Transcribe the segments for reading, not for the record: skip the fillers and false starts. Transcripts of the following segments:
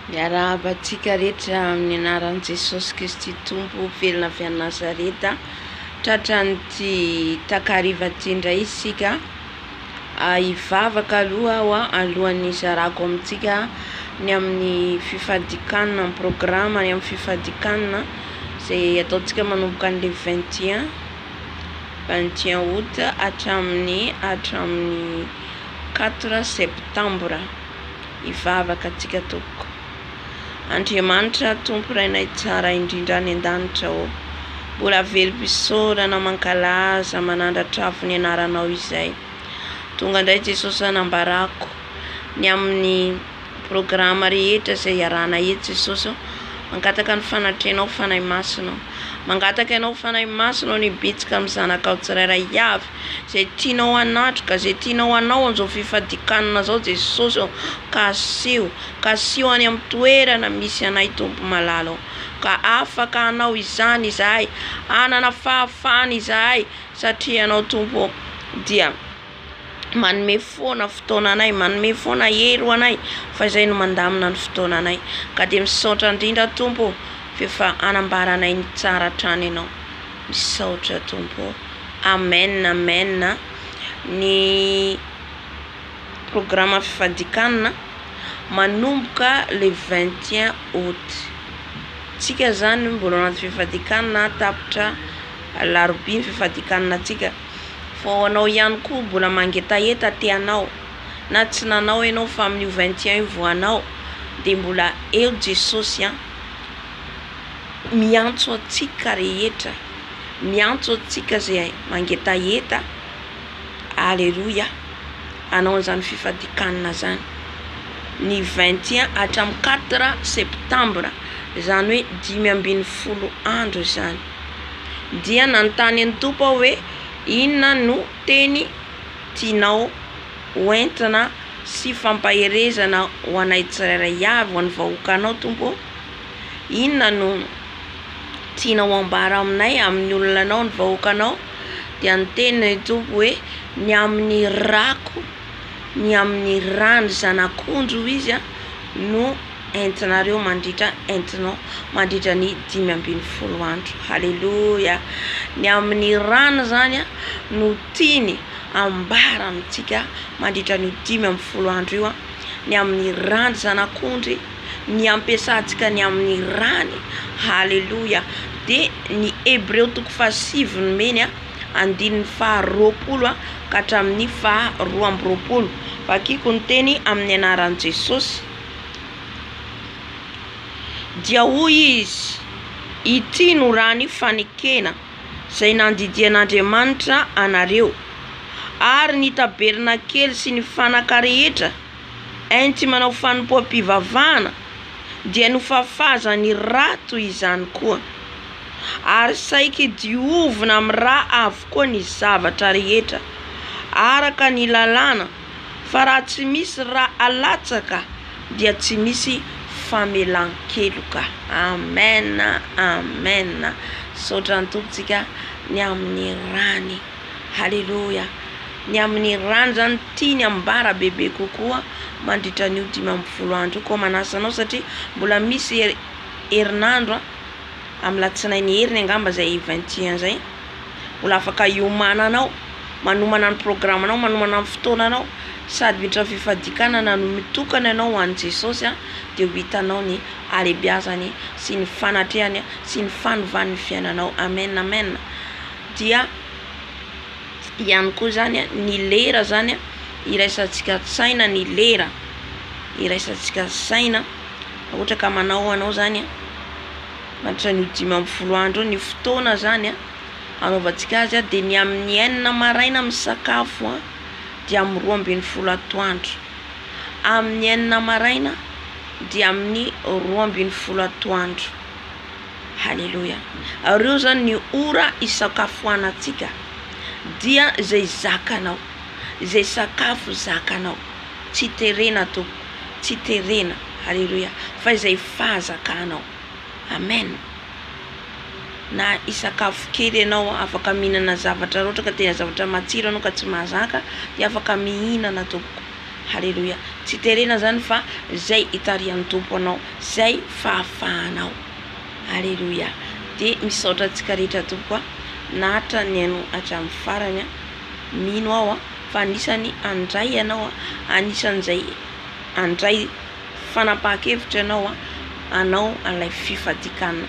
Miarahaba antsika rehetra amin'ny anaran'i Jesosy Kristy Tompo velona avy any Nazareta. Tratran'ity takariva ity indray isika. Hivavaka aloha aho alohan'ny hizarako amintsika ny amin'ny fifadikanina, ny programa ny amin'ny fifadikanina izay ataontsika manomboka ny le 21, 21 août hatramin'ny hatramin'ny 4 septembre. Hivavaka antsika tompoko. Andriamanitra Tompo Rainay tsara indrindra any an-danitra ô, mbola velom-pisaorana mankalaza manandratra avo ny anaranao izay. Tonga indray Jesosy hanambarako ny amin'ny programa rehetra izay iarahana eto Jesosy ô. Mangataka ny fanatrehanao Fanahy Masina ô. Mangataka ianao Fanahy Masina ô ny hibitsika amin'ny zanakao tsirairay avy izay tianao hanatrika, izay tianao hanao an'izao fifadikanana izao Jesosy ô, ka aseho, kasiho any amin'ny toerana misy anay Tompo malala ô, ka afaka hanao izany izahay, hanana fahafahana izahay satria Ianao Tompo ô dia manome foana fotoana anay, manome foana hery ho anay fa izay no mandamina ny fotoananay, ka dia misaotra indrindra Tompo ô f'efa hanambaranay ny tsara hatrany Ianao, misaotra Tompo ô, Amen Amen, ny programa fifadikanina manomboka le 21 août. Tsika zany mbola ao anaty fifadikanina tapitra alarobia ny fifadikanina antsika fa ho anao ihany koa mbola mangetaheta te hanao na tsy nanao ianao fa amin'io 21 io vao hanao dia mbola eo Jesosy an miantso antsika rehetra miantso antsika izay mangetaheta Aleloia! Hanao an'izany fifadikanina izany ny 21 hatramin'ny 4 septambra, izany hoe 15 andro izany. Dia nanontany an'ny Tompo aho hoe inona no teny tianao hoentina sy fampaherezana ho anay tsirairay avy, ho an'ny vahoakanao Tompo ô? Inona no tianao ambara aminay, amin'ny olonanao, ny vahoakanao? Dia niteny ny Tompo hoe, Ny amin'ny rako, ny amin'ny ran'ny Zanak'ondry, hoy Izy, no entinareo mandritra, entinao mandritra ny 15 andro. Haleloia! Ny amin'ny rany izany no tiany ambara amintsika mandritra an'io 15 andro io, ny amin'ny ran'ny Zanak'ondry, ny ampiasantsika ny amin'ny rany. Haleloia! Dia ny Hebreo toko fahasivy nomeny andininy faha 20 ka hatramin'ny faha 22. Vakiko ny teny amin'ny anaran'i Jesosy. Dia hoy izy, Ity no rany fanekena izay nandidian'Andriamanitra anareo, ary ny tabernakely sy ny fanaka rehetra enti-manao fanompoam-pivavahana dia nofafazany rà toy izany koa, ary saiky diovina amin'ny rà avokoa ny zavatra rehetra, araka ny lalàna, fa raha tsy misy rà alatsaka dia tsy misy famelan-keloka. Amen, amen. Misaotra ny Tompo tsika ny amin'ny ràny. Haleloia. Ny amin'ny rano zany tiany ambara bebe kokoa mandritra an'io 15 andro io. Koa manasa anao satria mbola misy herinandro amin'ny latsinainy heriny angamba zay 21 zay. Mbola afaka hiomananao, manomana ny programanao, manomana ny fotoananao sady miditra amin'ny fifadikanana no mitokana ianao ho an'i Jesosy dia ho hitanao ny halebiazany sy ny fanatrehany sy ny fanovany ny fiainanao. Amen, amen. Dia ihany koa zany ny lera zany iraisantsika saina ny lera iraisantsika saina raha ohatra ka manao anao zany mandritra an'io 15 andro io ny fotoana zany anaovantsika azy dia ny amin'ny 6 maraina misakafo dia amin'ny 12 atoandro, amin'ny 6 maraina dia amin'ny 12 atoandro. Haleloia. Ireo zany ny ora isakafoanantsika dia izay zakanao, izay sakafo zakanao, tsy terena tompoko, tsy terena, haleloia, fa izay fahazakanao. Amen. Na hisakafo kely ianao, afaka mihinana zavatra, raha ohatra ka tena zavatra matsiro ianao ka tsy mahazaka dia afaka mihinana tompoko. Haleloia. Tsy terena zany fa zay itarihan'ny Tompo anao, zay fahafahanao. Aleloia. Dia misaotra antsika rehetra tompoko a, nahatra nihaino hatramin'ny farany a. Mino aho a fa anisany handray ianao a, anisan'izay handray fanapahan-kevitra ianao a, hanao an'ilay fifadian-kanina.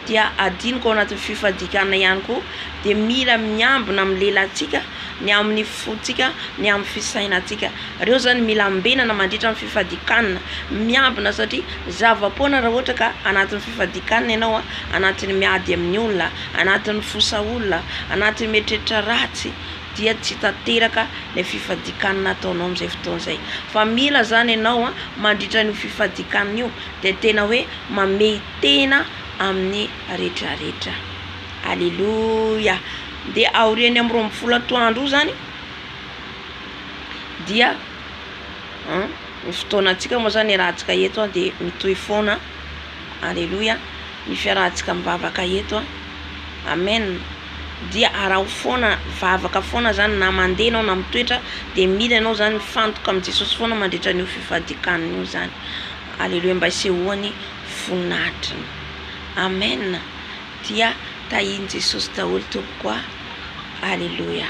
Dia adinoko ao anatin'ny fifadian-kanina ihany koa dia mila miambina amin'ny lelantsika, ny amin'ny fontsika, ny amin'ny fisainantsika. Reo zany mila ambenana mandritra ny fifadian-kanina, miambina satria zava-poana raha ohatra ka anatin'ny fifadian-kanina ianao a, anatin'ny miady amin'ny olona, anatin'ny fosa olona, anatin'ny mieritreritra ratsy dia tsy tanteraka ilay fifadian-kanina ataonao amin'izay fotoana izay. Fa mila zany ianao a mandritra an'io fifadian-kanina io dia tena hoe mamehy tena amin'ny retraretra. Aleloia! Dia aorian'ny amin'ny 12 atoandro io zany dia ny fotoanantsika moa zany iarahantsika eto dia mitohy foana. Aleloia! Ny fiarahantsika mivavaka eto. Amen! Dia araho foana, vavaka foana zany na mandeha ianao na mitoetra dia mila ianao zany mifantoka amin'i Jesosy foana mandritra an'io fifadian-kanina io zany. Aleloia! Mba hisehoany voninahitriny. Amen! Dia tahin'i Jesosy daholo tompoko a! Aleloia!